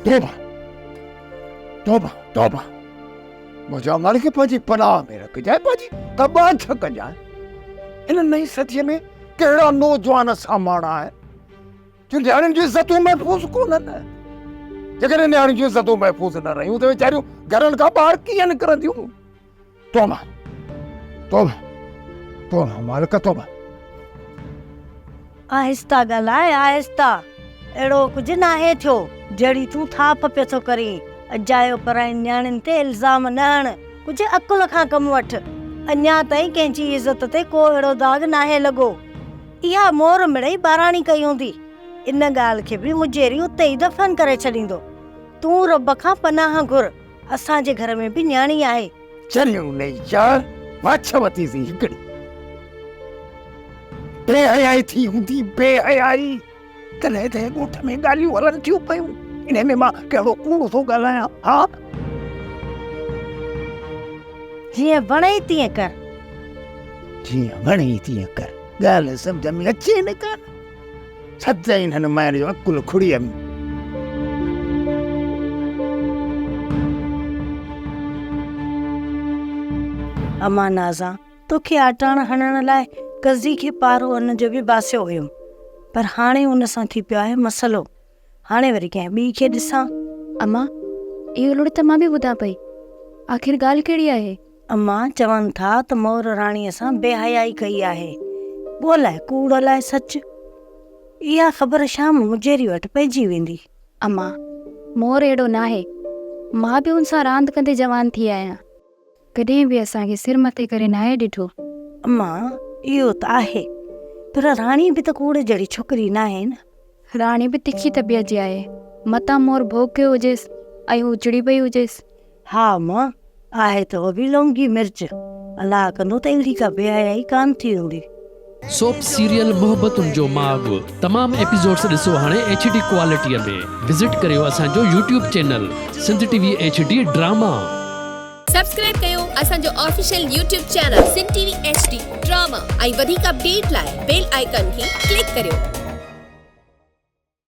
توبه توبه توبه منهنجا مالڪ پنهنجي پناهه ۾ رکجانء پنهنجي ڪٻاڇ ڪجانء هن نئين صديء ۾ ڪهڙا نوجوان ساماڻا آهن جو نياڻين جون عزتون محفوظ ڪونهن جيڪڏهن نياڻين جون عزتون محفوظ نه رهيون ته ويچاريون گهرن کان ٻاهر ڪيئن نڪرنديون توبه توبه توبه مالڪ توبه. آهسته ڳالهاء آهسته. اهڙو ڪجهه ناهي ٿيو جهڙي تون ٿاڦ پيو ٿو ڪرين. اجايو پراين نياڻين تي الزام نه هڻ. ڪجهه عقل کان ڪم وٺ. اڃا تائين ڪنهن جي عزت تي ڪو اهڙو داغ ناهي لڳو. اها مور مڙئي ٻاراڻي ڪئي هوندي. ان ڳالهه کي به مجيري اتي ئي دفن ڪري ڇڏيندو. تون رب کان پناهه گهر. اسان جي گهر ۾ به نياڻي آهي. چريون نئي چار، واڇ وتي سين هڪڙي. بي حيائي ٿي هوندي، بي حيائي. تڏهن ته ڳوٺ ۾ ڳالهيون هلن ٿيون پيون. انهي ۾ مان ڪهڙو ڪوڙ ٿو ڳالهايان، ها؟ جيئن وڻئي تيئن ڪر. جيئن وڻئي تيئن ڪر. ڳالهه سمجهه ۾ اچي نه ڪانه. سدائين هن مائر جو عقل کڙيء ۾. امان نازان، توکي آٽاڻ هڻڻ لاء قضي کي پارو ان جو به باسيو هيم، پر هاڻي ان سان ٿي پيو آهي مسئلو. هاڻي وري ڪنهن ٻي کي ڏسان. امان، اهو لڙ ته مان به ٻڌان پئي. آخر ڳالهه ڪهڙي آهي؟ امان، چون ٿا ته مور راڻيء سان بي حيائي ڪئي آهي. ٻو الائي ڪوڙ الائي سچ. اها خبر شام مجيري وٽ پئجي ويندي. امان، مور اهڙو ناهي. مان به ان سان راند ڪندي جوان ٿي آهيان. ڪڏهن به اسان کي سر مٿي ڪري ناهي ڏٺو. امان، اهو ته آهي، پر راڻي به ته ڪوڙ جهڙي ڇوڪري ناهي نه. راڻي به تکي طبيعت جي آهي. متان مور ڀوڳ ڪيو هجيس ۽ هو چڙي پئي هجيس. ها امان، آهي ته هو به لونگي مرچ. الله ڪندو ته اهڙي ڪا بي حيائي ڪانه ٿي هوندي. سوپ سيريل محبتن جو ماڳ تمام ايپيسوڊس ڏسو هاڻي ايڇ ڊي ڪوالٽي ۾ وزٽ ڪريو اسان جو YouTube channel Sindh T V H D drama. Subscribe ڪيو اسان جو official YouTube channel Sindh T V H D drama ۽ وڌيڪ اپڊيٽ لاء بيل آئيڪان کي ڪلڪ ڪريو.